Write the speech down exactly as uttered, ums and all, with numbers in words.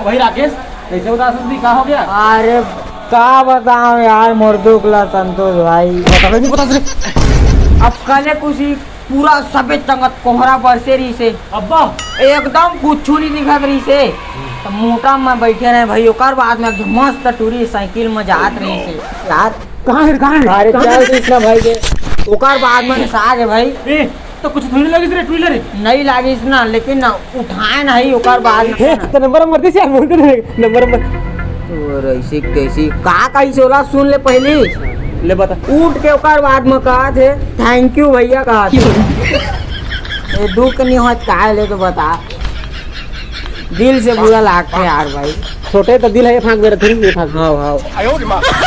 भाई राकेश, कैसे उदास हो तुम? का हो गया? अरे, का बताओ यार, मोर दुख ला संतोष भाई। बता, नहीं पता तुझे। अब कले कुछ ही पूरा सफेद संगत कोहरा बरसे रहिसे। अब्बा। एकदम कुछु नहीं दिखत रहिसे। त मोटा में बैठे रहे भाई, ओकर बाद में मस्त टूरी साइकिल में जात रहिसे। यार, कहाँ है, कहाँ है? अरे, कहाँ चल है? दिस ना भाई के। ओकर बाद में साग है भाई। ए, तो कुछ थोड़ी लगिस रे, टू व्हीलर है। नहीं लागिस ना, लेकिन ना उठाए नहीं, ओकर बाद में हे, ना। तो नंबर नंबर दे यार, बोलते रहे, नंबर नंबर। तो ऐसी कैसी का कही से ओला सुन ले पहली। ले बता। उठ के ओकर बाद में कहा थे, "Thank you भैया," कहा थे। ये दुख नहीं होत का ले तो बता। दिल से बुरा लागथे यार भाई। छोटे तो दिल है, ये फांक मेरा, थोड़ी ये फांक। हाँ, हाँ।